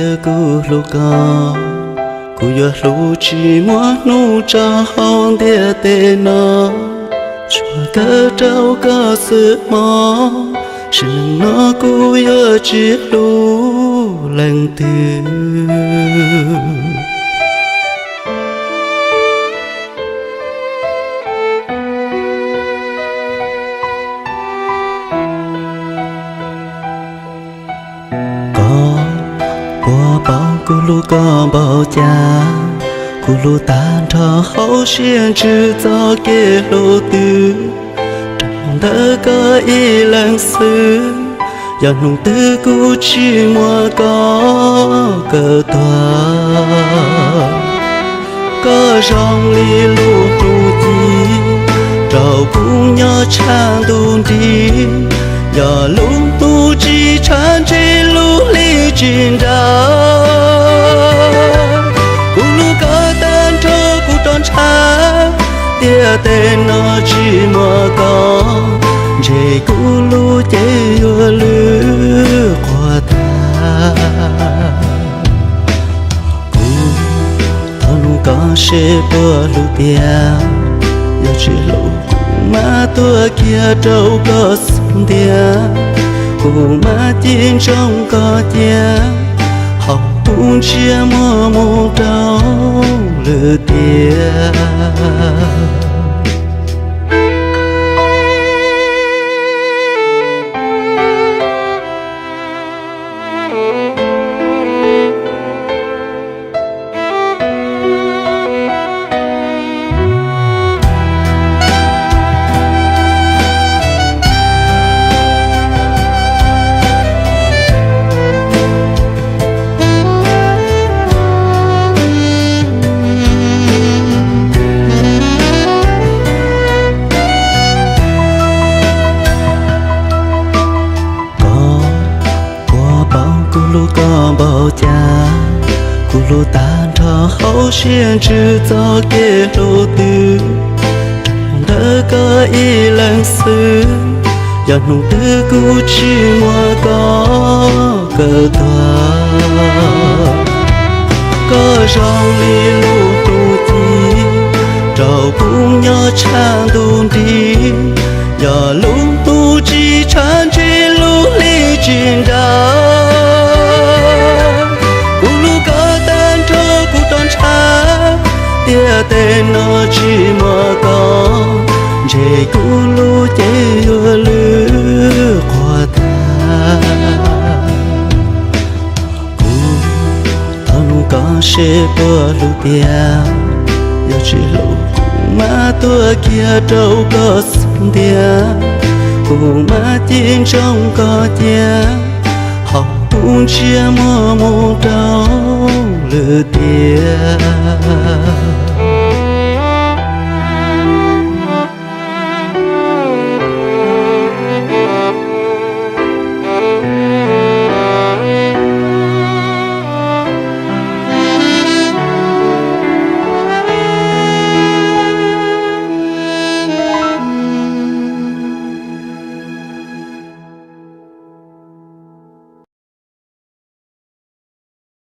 Kuv hlub koj, kuv yuav hlub tsis muaj hnub tso hauv ntiaj teb no, tsuas kawm rau koj xwb mog, sim neej no kuv yuav tsis hlub leej twg. Koj puas paub kuv hlub koj npaum cas, kuv hlub tag nrho hauv siab ntsws txoj kev hlub twg, rau ntawm koj ib leeg xwb, yog hnub twg kuv tsis muab koj kawm tuag. Koj zoo li lub hnub ci, rau kuv nyob tshaj ntuj nrig, yog lub hnub tsis tshav ntshe lub hli tsis nrag. Kuv hlub koj tag nrho kuv rov ntshav, ntiaj teb no tsis muaj koj, ntshe kuv lub cev yuav lwj quas tag. Kuv thov nug koj seb puas hlub tiag, yog tsis hlub kuv mam tuag kiag rau koj xub ntiag. Kuv mam ci ntsoov koj cia, hauv kuv ntsiab muaj mus rau lwm tiam. Koj puas paub kuv hlub koj npaum cas, kuv hlub tag nrho hauv siab ntsws txoj kev hlub twg, rau ntawm koj ib leeg xwb, yog hnub twg kuv tsis muab koj kawm tuag. Koj zoo li lub hnub ci, rau kuv nyob tshaj ntuj nrig, yog lub hnub tsis tshav ntshe lub hli tsis nrag. Kuv hlub koj tag nrho kuv rov ntshav, ntiaj teb no tsis muaj koj, ntshe kuv lub cev yuav lwj quas tag. Kuv thov nug koj seb puas hlub tiag, yog tsis hlub kuv mam tuag kiag rau koj xub ntiag. Kuv mam ci ntsoov koj cia, hauv kuv ntsiab muaj mus rau lwm tiam.